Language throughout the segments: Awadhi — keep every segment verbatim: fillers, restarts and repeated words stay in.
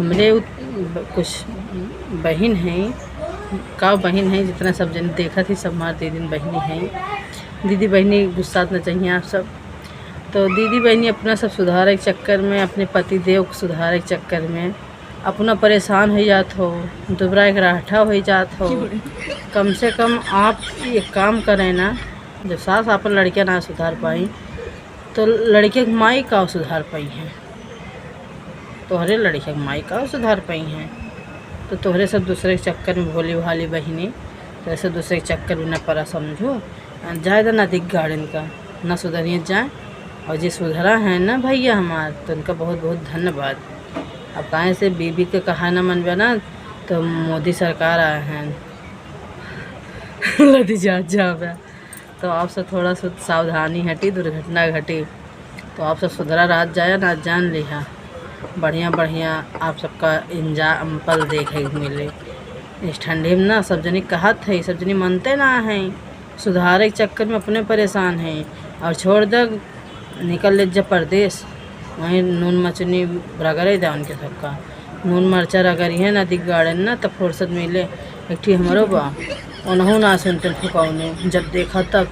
हमरे उ-, ब-, कुछ बहिन हैं, का बहिन हैं, जितना सब जन देखत ही, सब हमार दीदी बहिनी हैं। दीदी बहिनी गुस्सात न चाहिए आप सब। तो दीदी बहिनी अपना सब सुधारे के चक्कर में, अपने पति देव के सुधारे के चक्कर में अपना परेशान होइ जात हो, दुबरा एक राठा होइ जात हो। कम से कम आप एक काम करें ना, जब सास आपन लड़किया ना सुधार पाई, तो लड़के के माई का सुधार पाई हैं? तोहरे लड़के के माई का सुधार पाई हैं? तो तोहरे सब दूसरे के चक्कर में, भोली भाली बहिनी, तो ऐसे दूसरे के चक्कर में न पड़ा समझो। जाए दा नदी के गाड़न का, ना सुधरिए जाए। और जे सुधरा है ना भैया हमार, तो उनका बहुत बहुत धन्यवाद। अब काहे से बीबी के कहा ना मनबे ना, तो मोदी सरकार आए हैं। लदी जात जाबे। तो आप सब थोड़ा सा सावधानी हटी, दुर्घटना घटी। तो आप सब सुधरा रात जाया ना, जान लिहा। बढ़िया बढ़िया आप सबका एग्जाम्पल देखे के मिले। इस ठंडी में ना सब जनी कहत है, सब जनी मनते ना हैं, सुधारे के चक्कर में अपने परेशान हैं। और छोड़ दे, निकल ले जा परदेस, वहीं नून मचनी रगड़े दे उनके सबका। नून मरचा रगड़ी है ना, दिख गाड़न ना, तब फुर्सत मिले। एक ठी हमरो बा, ओनहु ना सुनते फुकौने, जब देखा तब।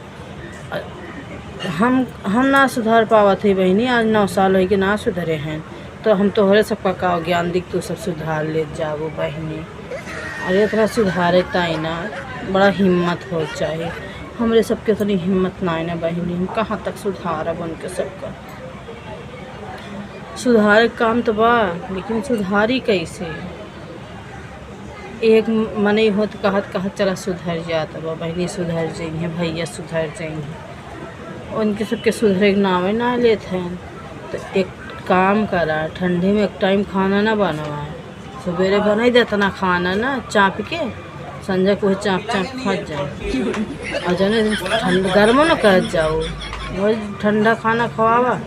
हम, हम ना सुधार पावत है बहिनी, आज नौ साल होई के ना सुधरे हैं, तो हम तोहरे सबका का ज्ञान दिक तू सब सुधार लेत जाबो बहिनी। अरे इतना सुधारे ताई ना, बड़ा हिम्मत हो चाही। हमरे सबके उतनी हिम्मत ना है ना बहिनी, हम कहाँ तक सुधारब उनके सबका। सुधारे के काम तो बा, लेकिन सुधारी कैसे? एक मनई होत कहत कहत चला सुधर जात बा, बहिनी सुधर जइहें, भैया सुधर जइहें, उनके सबके सुधरे के नावे ना लेत हैं। तो एक काम करा, ठंडी में एक टाइम खाना ना बनवा, सुबेरे बनाई दे इतना खाना ना चाप के, संझा को चाप चाप खा जाए। और जने ठंड गर्मो ना करत जाओ, वही ठंडा खाना खवावा,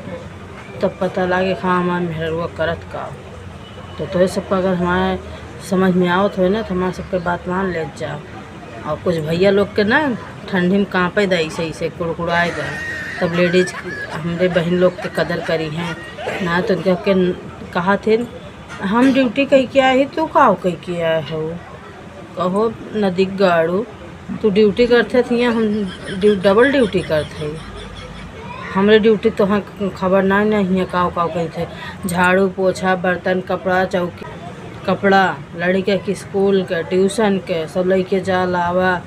तब पता लागे हाँ हमार मेहररुआ करत का। तो तोहे सबका अगर हमारे समझ में आवत होए ना, तो हमारे सबके बात मान लेत जाओ। और कुछ भैया लोग के ना ठंडी में कांपे दे, ऐसे ऐसे कुड़कुड़ाए दे, तब लेडीज हमरे बहिन लोग के कदर करी हैं ना। तो उनके के कहा थे, हम ड्यूटी कई के आए ही, तू काव कई के आए हो? कहो नदी गाड़ू, तू ड्यूटी करते थी, हम ड्यू-, डबल ड्यूटी करते ही। हमरे ड्यूटी तो हाँ खबर ना, ना हियाँ काव काव कही थे, झाड़ू पोछा बर्तन कपड़ा चौकी, कपड़ा लड़के के स्कूल के ट्यूशन के सब लइके जा लावा।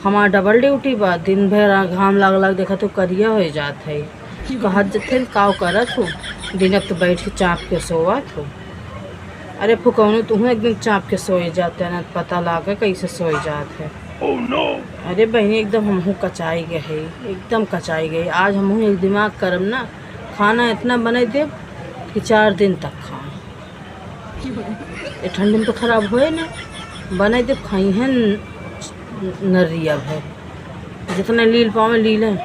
हमार डबल ड्यूटी बा, दिन भर आ घाम लाग लाग देखा तो करिया हो जात है। कहत जथे काव करत हो, दिन तो बैठ के चाप के सोवत हो। अरे फुकौनू, तुहूँ एकदम चाप के सोए जाते ना, पता लागे कैसे सोए जात है। Oh no! अरे बहिनी, एकदम हमहूँ कचाई गए है, एकदम कचाई गए। आज हमहूँ एक दिमाग करब ना, खाना इतना बनाई देब कि चार दिन तक खाएं। ये ठंडी में तो खराब होए ना, बनाई देब, खाई हैं न-, नरिया भर, जितना लील पावे लीलें।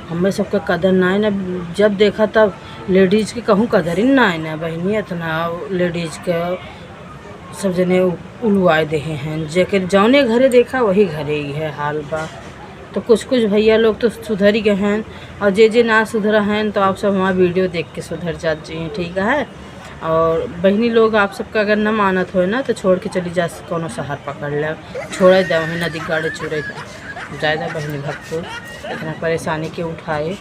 हमें सबके कदर ना है ना, जब देखा तब लेडीज के कहूँ कदर ही ना है ना बहिनी, इतना लेडीज के सब जने उ-, उलुआए देहे हैं। जेकर जौने घरे देखा वही घरे ही है हाल बा। तो कुछ कुछ भैया लोग तो सुधर ही गए हैं, और जे जे ना सुधरा हैं तो आप सब हमार वीडियो देख के सुधर जात जी, ठीक है। और बहिनी लोग आप सबका अगर ना मानत होए ना तो छोड़ के चली जा, कोनो शहर पकड़ ले, छोड़े दे वहीं नदी गाड़े चुरे दे, जाए दे बहिनी भक्तों, इतना परेशानी के उठाए।